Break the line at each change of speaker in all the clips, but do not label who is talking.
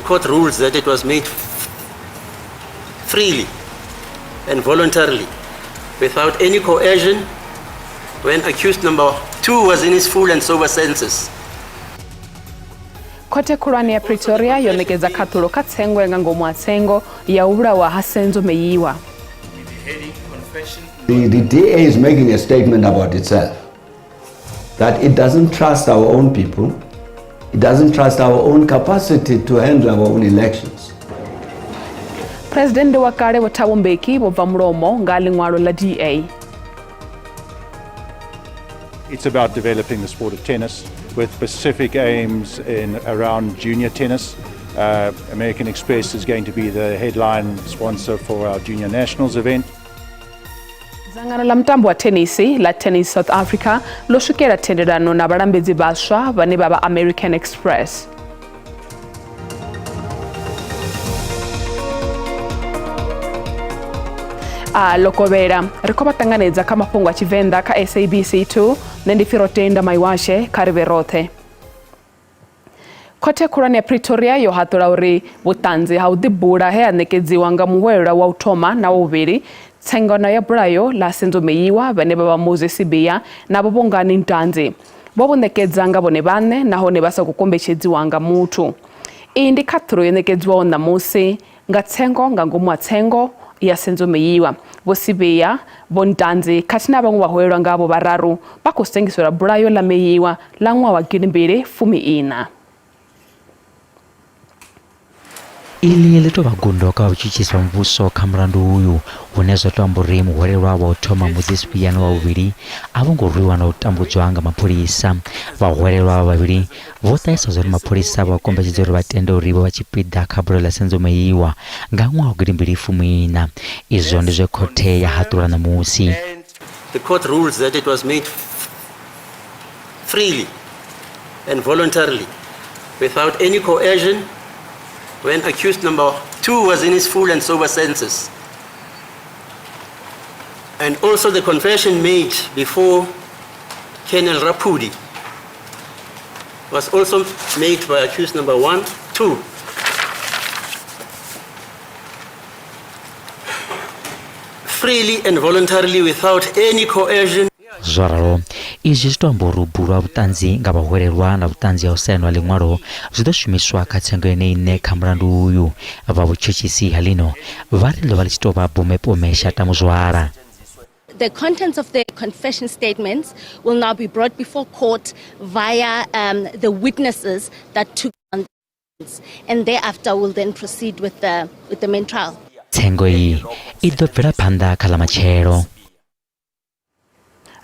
court rules that it was made freely and voluntarily, without any coercion, when accused number 2 was in his full and sober senses.
Khothe khulwane ya Pretoria yo ṋekedza khaṱhulo kha tsengo ya nga ngomu ha tsengo ya u vhulawa ha Senzo Meyiwa.
The DA is making a statement about itself, that it doesn't trust our own people, it doesn't trust our own capacity to handle our own elections.
Presidennde wa kale Vho Thabo Mbeki vho bva mulomo nga ḽiṅwalo ḽa DA.
It's about developing the sport of tennis with specific aims in around junior tennis. American Express is going to be the headline sponsor for our Junior Nationals event.
Dzangano ḽa mutambo wa thenisi ḽa Tennis South Africa ḽo swikela thendelano na vhalambedzi vhaswa vhane vha vha American Express. A lokovhela ri khou vha ṱanganedza kha mafhungo a Tshivenḓa kha SABC 2. Nṋe ndi Firotenda Maiwashe, kha ri vhe roṱhe. Khothe khulwane ya Pretoria yo haṱula uri vhuṱanzi ha u ḓibula he ha ṋekedziwa nga muhwelelwa wa u thoma na wa vhuvhili tsengano ya bulayo ḽa Senzo Meyiwa vhane vha vha Moses Sibiya na Vho Bongani Ntanzi vho vhu ṋekedza nga vhone vhaṋe nahone vha sa khou kombetshedziwa nga muthu. Iyi ndi khaṱhulo yo ṋekedziwaho ṋamusi nga tsengo nga ngomu ha tsengo ya Senzo Meyiwa. Vho Sibiya, Vho Ntanzi khathihi na vhaṅwe vhahwelelwa ngavho vhararu vha khou sengiselwa bulayo ḽa Meyiwa ḽa ṅwaha wa gidimbili fumi ina.
Iḽi ḽi tou vha gundo kha vhatshutshisi vha muvhuso kha mulandu uyu, hune zwa tou amba uri muhwelelwa wa u thoma Moses Sibiya na wa vhuvhili a vho ngo rwiwa na u tambudzwa nga mapholisa. Vhahwelelwa avha vhavhili vho ṱahisa zwauri mapholisa vha kombetshedza uri vha tende uri vho vha tshipiḓa kha bulayo ḽa Senzo Meyiwa nga ṅwaha wa gidimbili fumi ina. Izwo ndi zwe khothe ya haṱula ṋamusi.
The court rules that it was made freely and voluntarily, without any coercion, when accused number 2 was in his full and sober senses. And also the confession made before Colonel Rapudi was also made by accused number 1, 2. Freely and voluntarily without any coercion.
Zwo ralo, izwi zwi tou amba uri u bulwa vhuṱanzi nga vhahwelelwa na vhuṱanzi ha u sainwa ḽiṅwalo zwi ḓo shumiswa kha tsengo ene iṋe kha mulandu uyu. Vha vhutshutshisi ha ḽino vha ri ḽo vha ḽi tshi tou vha bumepome shatamuzwala.
The contents of the confession statements will now be brought before court via the witnesses that took on the and thereafter we'll then proceed with the main trial.
Tsengo iyi i ḓo bvela phanḓa kha ḽa matshelo.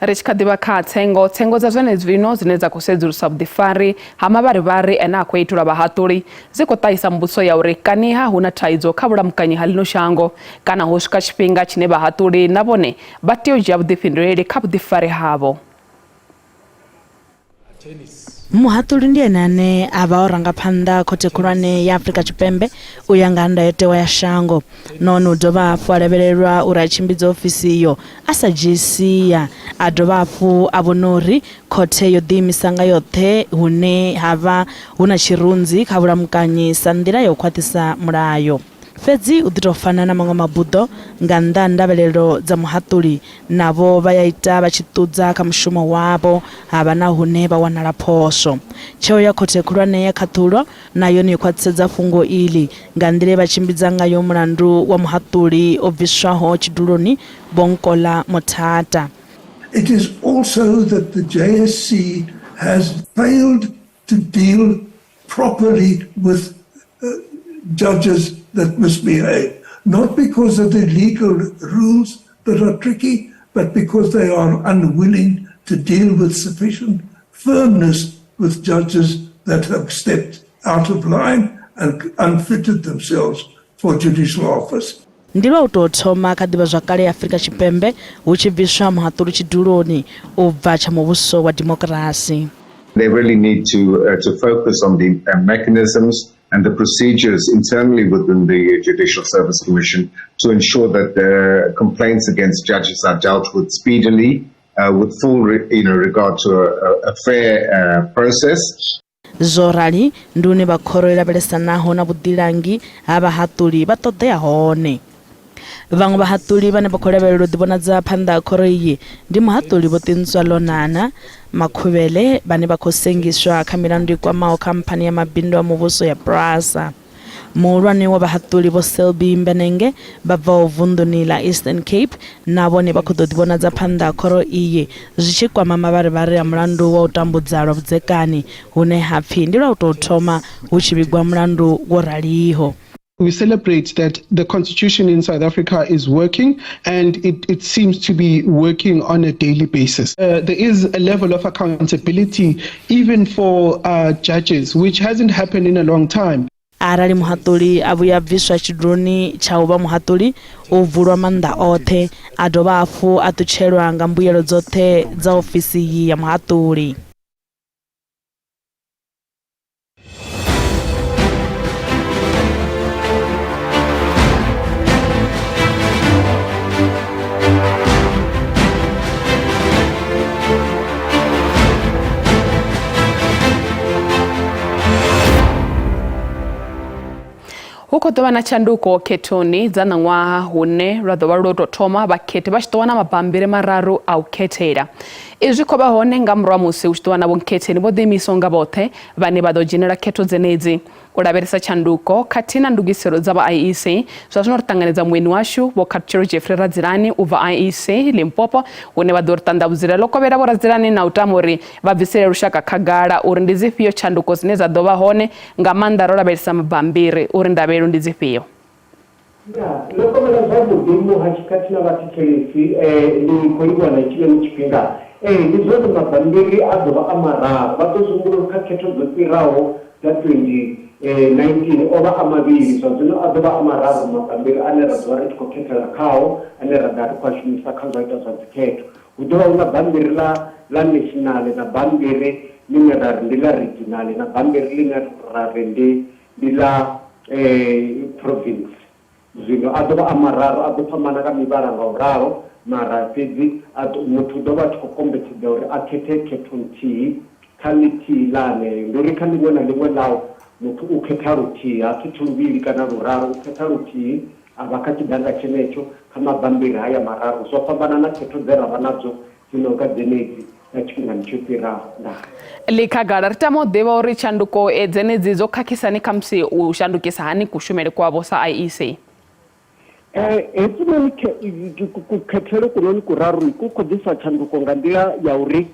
Ri tshi kha ḓivha kha tsengo, tsengo dza zwenezwino dzine dza khou sedzulusa vhuḓifari ha mavharivhari ane a khou itelwa vhahaṱuli dzi khou ṱahisa mbudziso ya uri kaniha hu na thaidzo kha vhulamukanyi ha ḽino shango kana ho swika tshifhinga tshine vhahaṱuli na vhone vha tea u dzhia vhuḓifhinduleli kha vhuḓifari havho.
Muhaṱuli ndi ene ane a vha o ranga phanḓa khothe khulwane ya Afrika Tshipembe u ya nga ndayotewa ya shango, nahone u dovha hafhu a lavhelelwa uri a tshimbidze ofisi iyo a sa dzhii sia, a dovha hafhu a vhona uri khothe yo ḓiimisa nga yoṱhe hune ha vha hu na tshirunzi kha vhulamukanyi sa nḓila ya u khwaṱhisa mulayo. Fhedzi u ḓi tou fana na maṅwe mabuḓo, nga nnḓa ha ndavhelelo dza muhaṱuli, navho vha ya ita vha tshi ṱudza kha mushumo wavho ha vha na hune vha wanala phoswo. Tsheo ya khothe khulwane ya khaṱhulo na yone yo khwaṱhisedza fhungo iḽi nga nḓila ye vha tshimbidza ngayo mulandu wa muhaṱuli o bviswaho tshiduloni Vho Nkola Motata.
It is also that the JSC has failed to deal properly with judges that misbehave, not because of the legal rules that are tricky, but because they are unwilling to deal with sufficient firmness with judges that have stepped out of line and unfitted themselves for judicial office.
Ndi lwa u tou thoma kha ḓivhazwakale ya Afrika Tshipembe hu tshi bviswa muhaṱuli tshiduloni u bva tsha muvhuso wa dimokirasi.
They really need to focus on the mechanisms and the procedures internally within the Judicial Service Commission to ensure that the complaints against judges are dealt with speedily, with full regard to a fair process.
Zwo rali ndi hune vha khoro i lavhelesanaho na vhuḓilangi ha vhahaṱuli vha ṱoḓea hone. Vhaṅwe vhahaṱuli vhane vha khou lavhelelwa u ḓivhonadza phanḓa ha khoro iyi ndi muhaṱuli Vho Tintswalo Nana Makhuvhele vhane vha khou sengiswa kha milandu i kwamaho khamphani ya mabindu a muvhuso ya Prasa. Muhulwane wa vhahaṱuli Vho Selby Mbenenge vha bvaho vunḓuni ḽa Eastern Cape na vhone vha khou ḓo ḓivhonadza phanḓa ha khoro iyi zwi tshi kwama mavharivhari a mulandu wa u tambudza lwa vhudzekani hune ha pfi ndi lwa u tou thoma hu tshi vhigwa mulandu wo raliho.
We celebrate that the constitution in South Africa is working and it, it seems to be working on a daily basis. There is a level of accountability even for judges, which hasn't happened in a long time.
Arali muhaṱuli a vhuya a bviswa tshiduloni tsha u vha muhaṱuli, u bvulwa maanḓa oṱhe, a dovha hafhu a ṱutshelwa nga mbuyelo dzoṱhe dza ofisi iyi ya muhaṱuli.
Hu khou ḓo vha na tshanduko khethoni dza ṋaṅwaha hune lwa ḓo vha lwo tou thoma vhakhethi vha tshi ḓo wana mabambiri mararu a u khethela. Izwi khou vha hone nga murahu ha musi hu tshi ḓo vha na vhonkhetheni vho ḓiimisaho nga vhoṱhe vhane vha ḓo dzhenela khetho dzenedzi. U lavhelesa tshanduko khathihi na ndugiselo dza vha IEC, zwa zwino ri ṱanganedza mueni washu Vho Khathutshelo Jeffrey Radzilani u bva IEC Limpopo hune vha ḓo ri ṱanḓavhudzela ḽo kovhela Vho Radzilani na u tama uri vha bvisele lushaka khagala uri ndi dzifhio tshanduko dzine dza ḓo vha hone nga maanḓa ro lavhelesa mabambiri uri ndavhelelo ndi dzifhio.
Ya, ndo kovhela zwavhuḓi muhashi khathihi na vhathetshelesi. Ndi khou livhuwa na hetshinoni tshifhinga. Ee, ndi zwone mabambiri a ḓo vha a mararu. Vha ḓo zwi humbula uri kha khetho dzo fhiraho dza 2019 o vha a mavhili, zwa zwino a ḓo vha a mararu mabambiri ane ra ḓo vha ri tshi khou khethela khao, ane ra ḓa ri khou a shumisa kha zwa ita zwa dzikhetho. Hu ḓo vha hu na bammbiri ḽa ḽa national na bammbiri ḽine ra ri ndi ḽa regional na bammbiri ḽine ra ri ndi ndi ḽa province. Zwino a ḓo vha a mararu, a ḓo fhambana nga mivhala nga u ralo, mara fhedzi a ḓo, muthu u ḓo vha a tshi khou kombetshedzea uri a khethe khetho nthihi kha ḽithihi ḽa aneo. Ndi uri kha ḽiṅwe na ḽiṅwe ḽao muthu u khetha luthihi, ha khethi luvhili kana luraru, u khetha luthihi a vha kha tshidanga tshenetsho kha mabammbiri haya mararu. Zwo fhambana na khetho dze ra vha nadzo dzi no nga dzenedzi dza tshifhingani tsho fhiraho. Ndaa.
Ḽi khagala, ri tama u ḓivha uri tshanduko dzenedzi dzo khakhisa hani khamusi u shandukisa hani kushumele kwavho sa IEC?
Hetshinoni kukhethele kunoni kuraru ku khou ḓisa tshanduko nga nḓila ya uri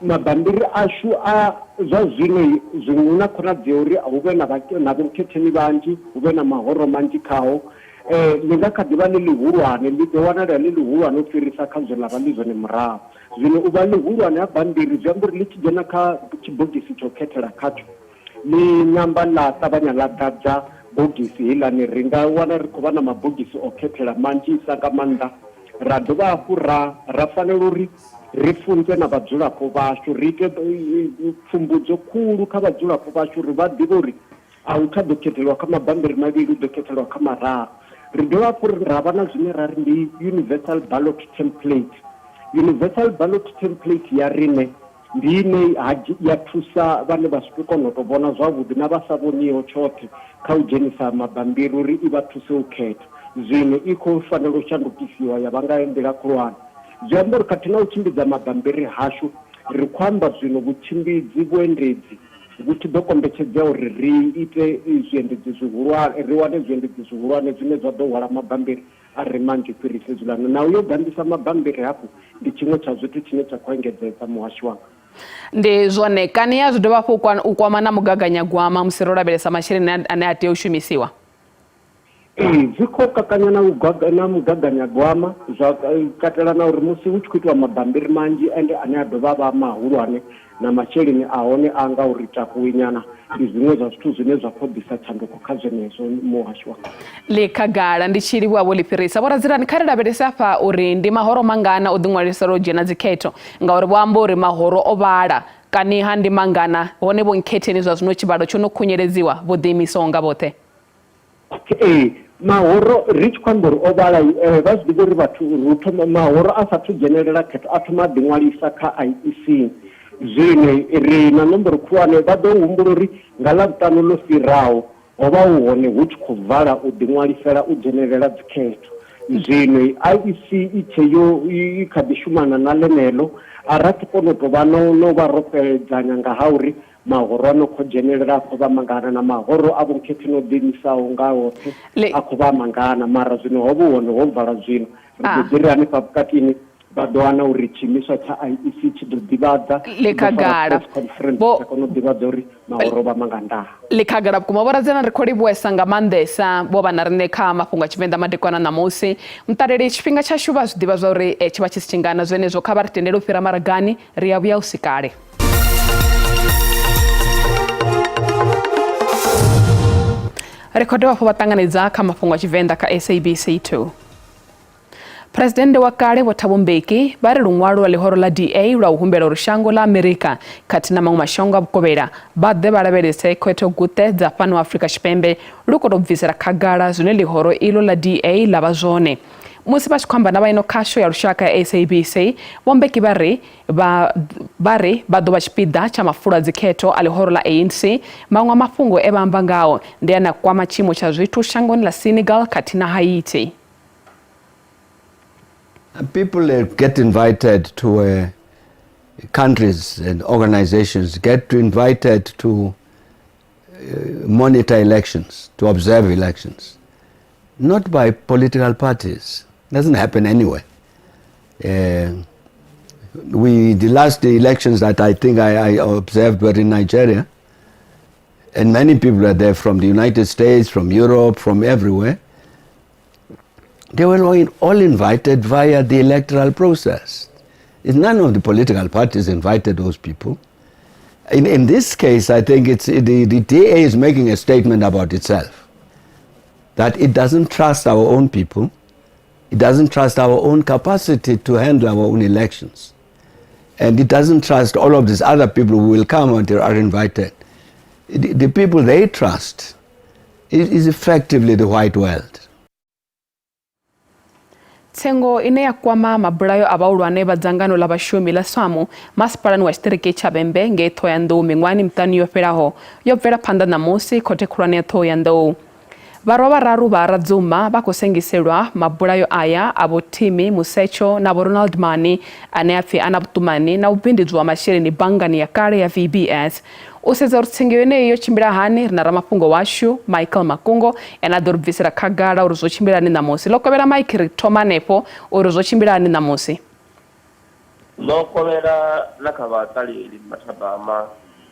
mabambiri ashu a zwa zwino zwiṅwe hu na khonadzeo uri hu vhe na vhokhetheni vhanzhi, hu vhe na mahoro manzhi khao. Ḽi nga kha ḓi vha ḽi ḽihulwane, ḽi ḓo wanalea ḽi ḽihulwane u fhirisa kha zwe ḽa vha ḽi zwone murahu. Zwino u vha ḽihulwane ha bammbiri zwi amba uri ḽi tshi dzhena kha tshibogisi tsha u khethela khatsho, ḽi namba ḽa ṱavhanya ḽa ḓadza bogisi heḽani. Ri nga wana ri khou vha na mabogisi o khethela manzhisa nga maanḓa. Ra dovha hafhu ra ra fanela uri ri funze na vhadzulapo vhashu, ri ite pfumbudzo khulu kha vhadzulapo vhashu uri vha ḓivhe uri A hu tsha ḓo khethelwa kha mabammbiri mavhili, hu ḓo khethelwa kha mararu. Ri dovha hafhu ra vha na zwine ra ri ndi universal ballot template. Universal ballot template ya riṋe ndi ine ya thusa vhane vha si tou kona u tou vhona zwavhuḓi na vha sa vhoniho tshoṱhe kha u dzhenisa mabammbiri uri i vha thuse u khetha. Zwino i khou fanela u shandukisiwa ya vha nga nḓila khulwane. Zwi amba uri khathihi na u tshimbidza mabammbiri hashu, ri khou amba zwino vhutshimbidzi, vhuendedzi, Vhu tshi ḓo kombetshedzea uri ri ite zwiendedzi zwihulwane, ri wane zwiendedzi zwihulwane zwine zwa ḓo hwala mabammbiri a re manzhi u fhirisa hezwiḽa. Na u yo gandisa mabammbiri hafhu ndi tshiṅwe tsha zwithu tshine tsha khou engedzedza, muhashi wanga.
Ndi zwone kani ya zwi dovha hafhu u kwama na mugaganyagwama musi ro lavhelesa masheleni ane a tea u shumisiwa?
Ee, zwi khou kakanya na na mugaganyagwama, zwa katela na uri musi hu tshi khou itiwa mabambiri manzhi ende ane a dovha a vha mahulwane na masheleni a hone a nga uri takuwi nyana, ndi zwiṅwe zwa zwithu zwine zwa khou ḓisa tshanduko kha zwenezwo muhasho wanga.
Ḽi khagala ndi tshi livhuwa vho ḽi fhirisa. Vho Radzilani, kha ri lavhelese afha uri ndi mahoro mangana o ḓiṅwalisela u dzhena dzikhetho ngauri vho amba uri mahoro o vhala kani-ha ndi mangana, hone vho nkhetheni zwa zwino tshivhalo tsho no khunyeledziwa vho ḓiimisaho nga vhoṱhe?
Ee, mahoro ri tshi khou amba uri o vhala vha zwi ḓivha uri vhathu ri thoma mahoro a sathu dzhenelela khetho a thoma a ḓiṅwalisa kha IEC. Zwino ri na nomboro khulwane, vha ḓo humbula uri nga Ḽavhuṱanu ḽo fhiraho ho vha hu hone hu tshi khou vala u ḓiṅwalisela u dzhenelela dzikhetho. Zwino IEC i tshe yo i kha ḓi shumana na ḽeneḽo, a ra thu kona u tou vha no no vha ro fheledzanya nga ha uri mahoro a no khou dzhenelela a khou vha mangana na mahoro a vhonkhetheni o ḓiimisaho nga oṱhe a khou vha mangana, mara zwino ho vha hu hone ho vala zwino. Ri ḓo ḓi ri hanefha vhukatini vha ḓo wana uri tshiimiswa tsha IEC tshi ḓo ḓivhadza
ḽi khagala
press conference
Vho-
tsha kona u ḓivhadza uri mahoro vha manga ndaa.
Ḽi khagala vhukuma vho Radzena, ri khou livhuwesa nga maanḓesa vho vha na riṋe kha mafhungo a Tshivenḓa madekwana ṋamusi. Muṱaleli, tshifhinga tshashu vha zwi ḓivha zwa uri tshi vha tshi si tshingana, zwenezwo kha vha ri tendele u fhira maragani, ri a vhuya u si kale. Ri khou dovha hafhu vha ṱanganedza kha mafhungo a Tshivenḓa kha SABC 2. Phresidennde wa kale Vho Thabo Mbeki vha ri luṅwalo lwa ḽihoro ḽa DA lwa u humbela uri shango ḽa Amerika khathihi na maṅwe mashango a vhukovhela vha ḓe vha lavhelese khetho guṱe dza fhano Afrika Tshipembe lu khou tou bvisela khagala zwine ḽihoro iḽo ḽa DA ḽa vha zwone. Musi vha tshi khou amba na vha ino khasho ya lushaka ya SABC, Vho Mbeki vha ri vha vha ri vha ḓo vha tshipiḓa tsha mafulo a dzikhetho a ḽihoro ḽa ANC. Maṅwe a mafhungo e vha amba ngao ndi ane a kwama tshiimo tsha zwithu shangoni ḽa Senegal khathihi na Haiti.
People get invited to countries and organizations get invited to monitor elections, to observe elections, not by political parties. Doesn't happen anywhere. The last elections that I think I observed were in Nigeria, and many people were there from the United States, from Europe, from everywhere. They were all invited via the electoral process. None of the political parties invited those people. In this case, I think the DA is making a statement about itself, that it doesn't trust our own people, it doesn't trust our own capacity to handle our own elections, and it doesn't trust all of these other people who will come and are invited. The people they trust is effectively the white world.
Tsengo ine ya kwama mabulayo a vhahulwane vha dzangano ḽa vhashumi ḽa SAMU masipalani wa tshiṱiriki tsha Vhembe ngei Ṱhohoyanḓou miṅwahani miṱanu yo fhelaho yo bvela phanḓa ṋamusi khothe khulwane ya Ṱhohoyanḓou. Vharwa vhararu vha Radzuma vha khou sengiselwa mabulayo aya a Vho Timmy Musetsho na Vho Ronald Mani ane a pfi a na vhuṱumani na u bindudzwa masheleni banngani ya kale ya VBS. U sedza uri tsengo yeneyi yo tshimbila hani, ri na ramafhungo washu Michael Makungo ene a ḓo ri bvisela khagala uri zwo tshimbila hani ṋamusi. Ḽo kovhela Mike, ri thoma hanefho uri zwo tshimbila hani ṋamusi.
Ḽo kovhela na kha vhaṱaleli mathabama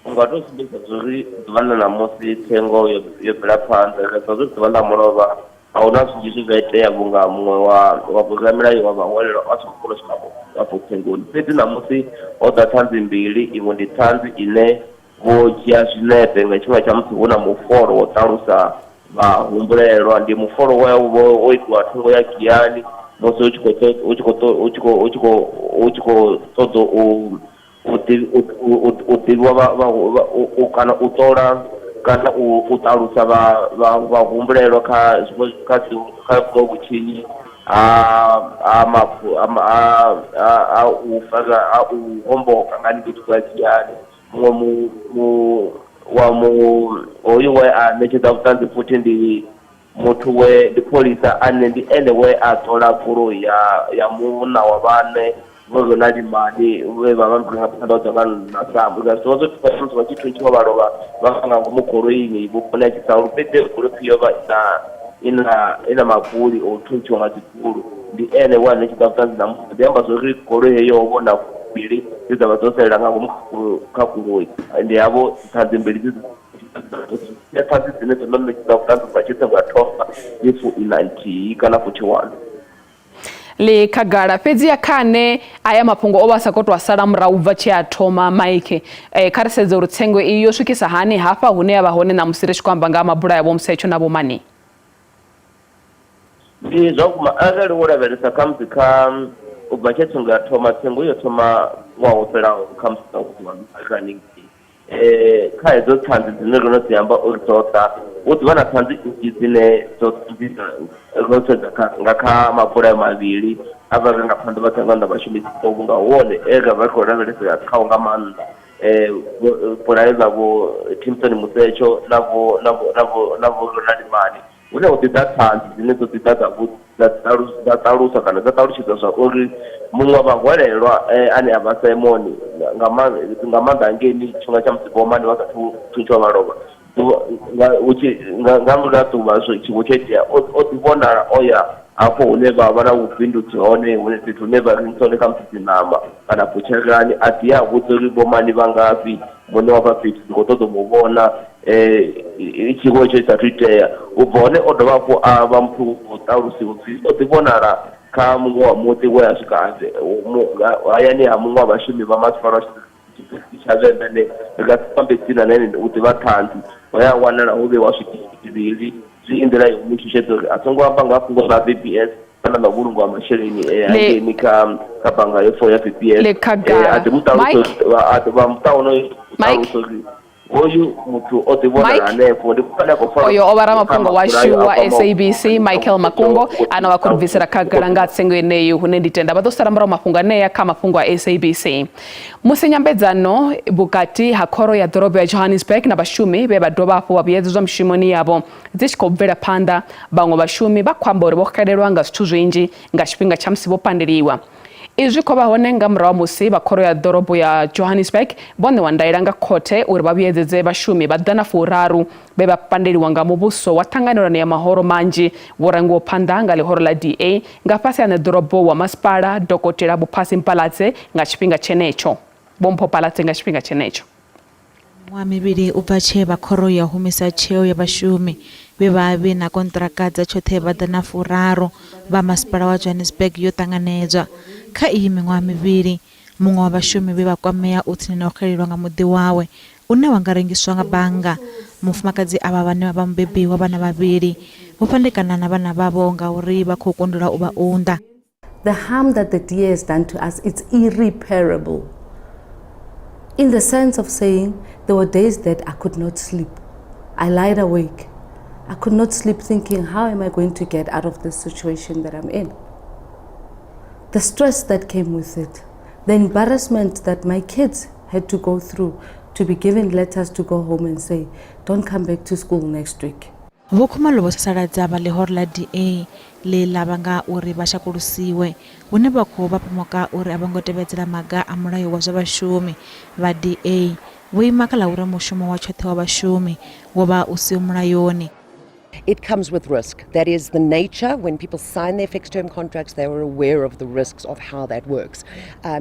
u nga tou sumbedza zwori ḓuvha ḽa ṋamusi tsengo yo bvela phanḓa nga zwa ḓuvha ḽa mulovha a huna zwinzhi zwe zwa itea vhunga muṅwe wa wa vhoramilayo wa vhaholelwa a songo kona u swika afho tsengoni. Fhedzi ṋamusi ho ḓa ṱhanzi mbili, iṅwe ndi ṱhanzi ine vho dzhia zwinepe nga tshifhinga tsha musi hu na mufolo wo ṱalusa vhahumbulelwa, ndi mufolo we wo itiwa thungo ya Giyani musi hu tshi khou hu tshi khou hu tshi khou hu tshi khou hu tshi khou ṱoḓa u u ḓivhiwa vha kana u ṱola kana u ṱalusa vhahumbulelwa kha zwiṅwe kha kha vhuṅwe vhutshinyi ha ha mafu ha ha u fara ha u homboka nga haningei thungo ya Giyani. Muṅwe mu mu wa mu hoyu we a ṋetshedza vhuṱanzi futhi ndi Muthu we ndi pholisa ane ndi ene we a ṱola goloi ya ya munna wa vhaṋe Vho Ronald Mani vhe vha vha murangaphanḓa wa dzangano ḽa SAMU. Nga zwiḽiwa zwo thoma musi vha tshi thuntshiwa vha lovha vha nga ngomu goloini vhuponi ha Tshisaulu, fhedzi heyo goloi yo vha ina ina ina mabuli o thuntshiwa nga dzigulu. Ndi ene we a ṋetshedza vhuṱanzi ṋamusi ḓi amba zwori goloi heyo ho vhona mbili dze dza vha dzo salela nga ngomu kha goloi ndi havho ṱhanzi mbili dze ṱhanzi dzine dzo no ṋetshedza vhuṱanzi ubva tshi tsengo ya thoma ndi fuiṋa nthihi kana 41.
Ḽi khagala fhedzi ya kha ane aya mafhungo o vha sa khou tou a sala murahu ubva tshe a thoma Mike. Kha ri sedze uri tsengo iyi yo swikisa hani hafha hune ya vha hone ṋamusi ri tshi khou amba nga ha mabulayo a Vho Musetsho na Vho Mani.
Ndi zwa vhukuma arali wo lavhelesa khamusi kha u bva tshe tsengo ya thoma, tsengo yo thoma ṅwaha wo fhelaho khamusi nga ṅwedzi wa Luhuhi haningei. Kha hedzo ṱhanzi dzine ro no dzi amba uri dzo ḓa, hu ḓi vha na ṱhanzi nnzhi dzine dzo ṱanzisa ro sedza kha nga kha mabulayo mavhili. a vharangaphanḓa vha dzangano ḽa vhashumi vhunga wone e ra vha ri khou lavhelesela khao nga maanḓa bulayo ḽa vho Timson Musetsho na vho na vho na vho na vho Ronald Mani hune ho ḓi ḓa ṱhanzi dzine dzo ḓi ḓa dza dza ṱalusa kana dza ṱalutshedza zwa uri muṅwe wa vhahwelelwa ane a vha Simon nga nga maanḓa hangeini tshifhinga tsha musi vho Mani vha sathu thuntshiwa vha lovha nga hu tshi nga nga ḽa ḓuvha zwo tshiwo tsho itea o ḓi vhonala o ya hafho hune vha vha na vhubindudzi hone hune fhethu hune vha rengisa hone khamusi dzi ṋama kana butsherani a ḓi a vhudza uri vho mani vha ngafhi muṋe wa hafha fhethu ndi khou ṱoḓa u mu vhona tshiwo itsho tshi sathu itea. U bva hone o dovha hafhu a vha muthu wa u ṱalusiwa upfhi o ḓi vhonala kha muṅwe wa muḓi we a swika hayani ha muṅwe wa vhashumi vha masipala wa Tshiṱiriki tsha Venḓa ane ri nga si ambe dzina na ene u ḓivha ṱhanzi ho ya wanala ho vheiwa zwigidi zwivhili zwi i nḓila ya u mu shushedza uri a songo amba nga fhungo ḽa VBS kana ḽa u vhulungiwa ha masheleni hangeini kha kha bannga yo ya VBS
Le khagala.
A ḓi mu ṱalusa a ḓi vha muṱa wonoyo u ṱalusa uri hoyu muthu o ḓi vhonala hanefho ndi khou khou pfa
Oyo o vha ramafhungo washu wa SABC Michael Makungo ane vha khou ri bvisela khagala nga tsengo yeneyi hune ndi tenda vha ḓo sala murahu mafhungo anea kha mafhungo a SABC. Musi nyambedzano vhukati ha khoro ya ḓorobo ya Johannesburg na vhashumi vhe vha dovha hafhu vha vhuyedzedzwa mishumoni yavho dzi tshi khou bvela phanḓa, vhaṅwe vhashumi vha khou amba uri vho xelelwa nga zwithu zwinzhi nga tshifhinga tsha musi vho pandeliwa. Izwi khou vha hone nga murahu ha musi vha khoro ya ḓorobo ya Johannesburg vho ṋewa ndaela nga khothe uri vha vhuyedzedze vhashumi vha ḓana furaru vhe vha pandeliwa nga muvhuso wa ṱhanganelano ya mahoro manzhi vho rangiwaho phanḓa nga ḽihoro ḽa DA nga fhasi ha ṋeḓorobo wa masipala Dokotela Vho Phasi Mpalatse nga tshifhinga tshenetsho. Vho Mpho Palatse nga tshifhinga tshenetsho.
Miṅwaha mivhili u bva tshe vha khoro ya humisa tsheo ya vhashumi vhe vha vhe na konṱiraka dza tshoṱhe vha ḓana furaru vha masipala wa Johannesburg yo ṱanganedzwa. Kha iyi miṅwaha mivhili, muṅwe wa vhashumi vhe vha kwamea u tsini na u xelelwa nga muḓi wawe une wa nga rengiswa nga bannga. Mufumakadzi avha vhane vha vha mubebi wa vhana vhavhili, vho fhandekana na vhana vhavho ngauri vha khou kundelwa u vha unḓa.
The harm that the DA has done to us, it's irreparable. In the sense of saying, there were days that I could not sleep. I lied awake. I could not sleep thinking, how am I going to get out of this situation that I'm in? The stress that came with it, the embarrassment that my kids had to go through to be given letters to go home and say, don't come back to school next week.
Vho Khumalo vho sasaladza vha ḽihoro ḽa DA ḽe ḽa vhanga uri vha shakulusiwe, hune vha khou vha pomoka uri a vho ngo tevhedzela maga a mulayo wa zwa vhashumi. Vha DA vho ima kha ḽa uri mushumo wa tshoṱhe wa vhashumi wo vha u siho mulayoni.
It comes with risk. That is the nature. When people sign their fixed term contracts, they are aware of the risks of how that works.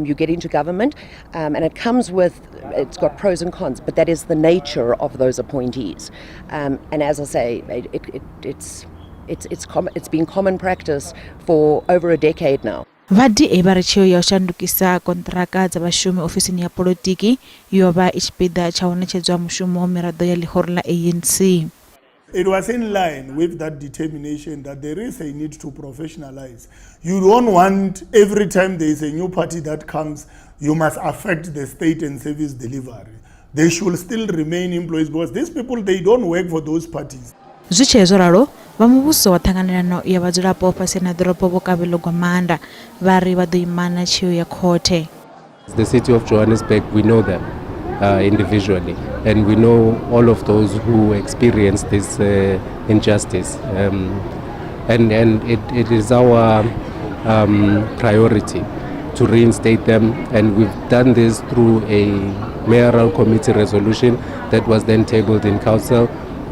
You get into government, and it comes with, it's got pros and cons, but that is the nature of those appointees. And as I say, it's been common practice for over a decade now.
Vha DA vha ri tsheo ya u shandukisa konṱiraka dza vhashumi ofisini ya polotiki yo vha i tshipiḓa tsha u ṋetshedzwa mushumo miraḓo ya ḽihoro ḽa ANC.
It was in line with that determination that there is a need to professionalize. You don't want every time there is a new party that comes, you must affect the state and service delivery. They should still remain employees because these people, they don't work for those parties.
Zwi tshee zwo ralo, vha muvhuso wa ṱhanganelano ya vhadzulapo fhasi na ḓorobo Vho Kabelo Gwamanda vha ri vha ḓo ima na tsheo ya khothe.
The city of Johannesburg, we know them individually, and we know all of those who experience this injustice. And it is our priority to reinstate them, and we've done this through a mayoral committee resolution that was then tabled in council.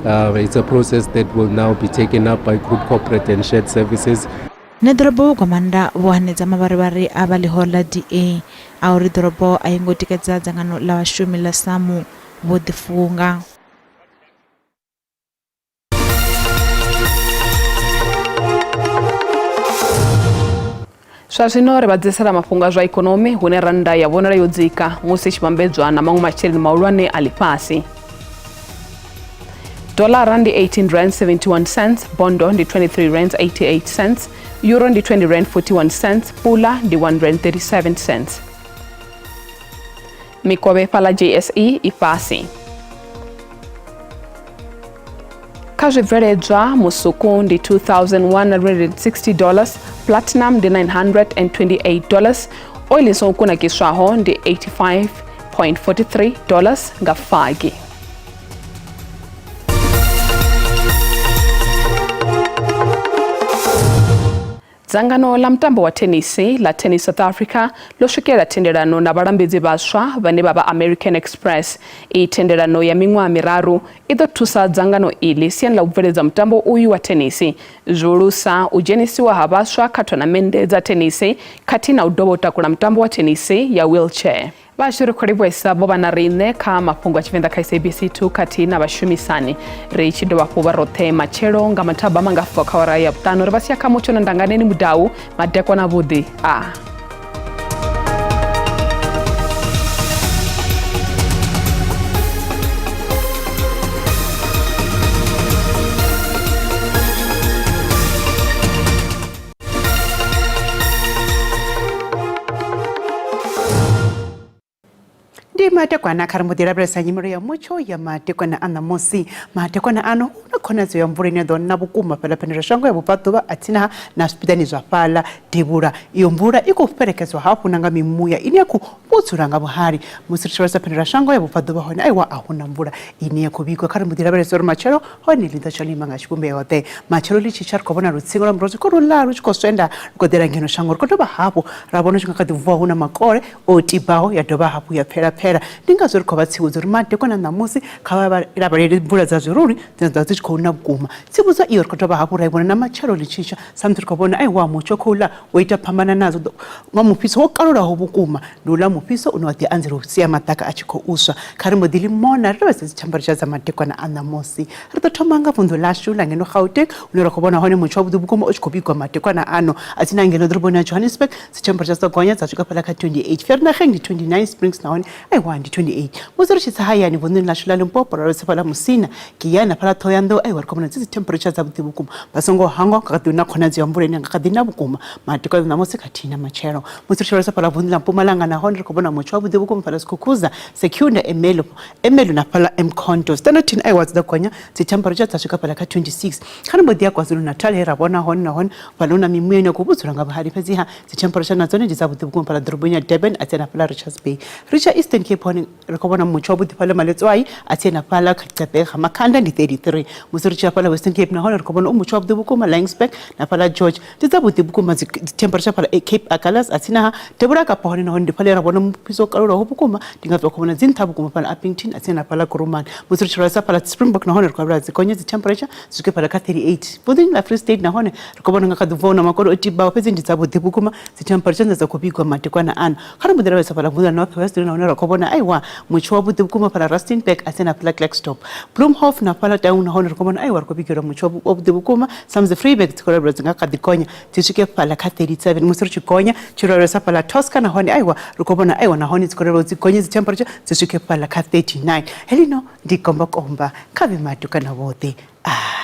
It's a process that will now be taken up by group corporate and shared services.
Ṋeḓorobo Vho Gwamanda vho hanedza mavharivhari a vha ḽihoro ḽa DA a uri ḓorobo a i ngo tikedza dzangano ḽa vhashumi ḽa SAMU vho ḓifunga.
Zwa zwino ri vha ḓisela mafhungo a zwa ikonomi hune rannda ya vhonala yo dzika musi i tshi vhambedzwa na maṅwe masheleni mahulwane a ḽifhasi. Dolara ndi 18 rand 71 cents, bondo ndi 23 rand 88 cents, euro ndi 20 rand 41 cents, pula ndi 1 rand 37 cents. Mikovhe fhaḽa JSE i fhasi. Kha zwibveledzwa musuku ndi $2160, platinum ndi $928, oili i songo kunakiswaho ndi $85.43 nga fagi. Dzangano ḽa mutambo wa thenisi ḽa Tennis South Africa ḽo swikelela thendelano na vhalambedzi vhaswa vhane vha vha American Express. Iyi thendelano ya miṅwaha miraru i ḓo thusa dzangano iḽi siani ḽa u bveledza mutambo uyu wa thenisi, zwihulusa u dzhenisiwa ha vhaswa kha thonamennde dza thenisi khathihi na u dovha u takula mutambo wa thenisi ya wheelchair. Vhashu ri khou livhuwesa vho vha na riṋe kha mafhungo a Tshivenḓa kha SABC 2 khathihi na vhashumisani. Ri tshi dovha hafhu vha roṱhe matshelo nga mathabama nga 4 kha awara ya vhuṱanu. Ri vha sia kha mutsho na Ndanganeni Mudau. Madekwana avhuḓi a.
Ndi madekwana kha ri mbo ḓi lavhelesa nyimelo ya mutsho ya madekwana a ṋamusi. Madekwana ano hu na khonadzeo ya mvula ine ya ḓo na vhukuma fhaḽa phendelashango ya vhubvaḓuvha a tsini na zwipiḓani zwa fhaḽa devhula. Iyo mvula i khou fhelekedzwa hafhu na nga mimuya ine ya khou vhudzula nga vhuhali. Musi ri tshi lavhelesa phendelashango ya vhubvaḓuvha hone aiwa a hu na mvula ine ya khou vhigwa. Kha ri mbo ḓi lavhelesa uri matshelo hone ḽi ḓo tsha ḽo ima nga tshivhumbeo ḓe. Matshelo ḽi tshi tsha ri khou vhona lutsinga lwa murozwi khou ḽa lu tshi khou swenda lu khou ḓela ngeno shango. Ri khou dovha hafhu ra vhona hu tshi nga kha ḓi vuwa hu na makole o tibaho ya dovha hafhu ya pfela pfela. Ndi ngazwo ri khou vha tsivhudza uri madekwana ṋamusi kha vha lavhelele mvula dza zwirulu dzine dza vha dzi tshi khou na vhukuma. Tsivhudzo iyo ri khou dovha hafhu ra i vhona na matshelo ḽi tshi tsha samusi ri khou vhona aiwa mutsho khou ḽa wo ita phambana nadzo nga mufhiso wo kalulaho vhukuma. Ndi uḽa mufhiso une wa ḓi anzela u sia maḓaka a tshi khou swa. Kha ri mbo ḓi ḽi mona ri lavhelese dzi temperature dza madekwana a ṋamusi. Ri ḓo thoma nga vunḓu ḽashu ḽa ngeno Gauteng hune ra khou vhona hone mutsho wavhuḓi vhukuma u tshi khou vhigwa madekwana ano. A tsini na ngeno ḓoroboni ya Johannesburg dzi temperature dzo gonya dza swika fhaḽa kha 28. Vereeniging ndi 29, Springs nahone aiwa ndi 28. Musi ri tshi tsa hayani vunḓuni ḽashu ḽa Limpopo ra lavhelesa fhaḽa Musina, Giyani hafhaḽa Ṱhohoyanḓou aiwa ri khou vhona dzi dzi temperature dzavhuḓi vhukuma. Vha songo hangwa nga kha ḓi hu na khonadzeo ya mvula ine ya nga kha ḓi na vhukuma madekwana ṋamusi khathihi na matshelo. Musi ri tshi lavhelesa fhaḽa vunḓu ḽa Mpumalanga nahone ri khou vhona mutsho wavhuḓi vhukuma fhaḽa Skukuza, Secunda, Ermelo, Ermelo na fhaḽa Mkhonto. Standerton aiwa dzi ḓo gonya dzi temperature dza swika fhaḽa kha 26. Kha ri mbo ḓi ya KwaZulu-Natal he ra vhona hone nahone fhaḽa hu na mimuya ine ya khou vhudzula nga vhuhali fhedziha dzi temperature na dzone ndi dzavhuḓi vhukuma fhaḽa ḓoroboni ya Durban a tsini na fhaḽa Richards Bay. Ri tshi ya Eastern Cape hone ri khou vhona mutsho wavhuḓi fhaḽa Maletswai a tsini na fhaḽa Gqeberha Makhanda ndi 33. Musi ri tshi ya fhaḽa Western Cape nahone ri khou vhona u mutsho wavhuḓi vhukuma Laingsburg na fhaḽa George ndi dzavhuḓi vhukuma dzi temperature fhaḽa Cape Agulhas a tsini ha Devhula Kapa hone nahone ndi fhaḽa he ra vhona mufhiso wo kalulaho vhukuma ndi ngazwo vha khou vhona dzi nṱha vhukuma fhaḽa Upington a tsini na fhaḽa Kuruman. Musi ri tshi lavhelesa fhaḽa Springbok nahone ri khou lavhelela dzi gonye dzi temperature dzi swike fhaḽa kha 38. Vunḓuni ḽa Free State nahone ri khou vhona nga kha ḓi bvaho na makole o tibaho fhedzi ndi dzavhuḓi vhukuma dzi temperature dzine dza khou vhigwa madekwana ano. Kha ri mbo ḓi lavhelesa fhaḽa vunḓu ḽa North West nahone ra khou vhona aiwa mutsho wavhuḓi vhukuma fhaḽa Rustenburg a tsini na fhaḽa Klerksdorp. Bloemhof na fhaḽa Taung nahone ri khou vhona aiwa ri khou vhigelwa mutsho wavhuḓi vhukuma samusi Vryburg dzi khou lavhelelwa dzi nga kha ḓi gonya dzi swike fhaḽa kha 37 musi ri tshi gonya tshi lavhelesa fhaḽa Tosca nahone aiwa ri khou vhona aiwa nahone dzi khou lavhelelwa dzi gonye dzi temperature dzi swike fhaḽa kha 39. Heḽino ndi gombakomba kha vhe matukana vhoṱhe. Ah.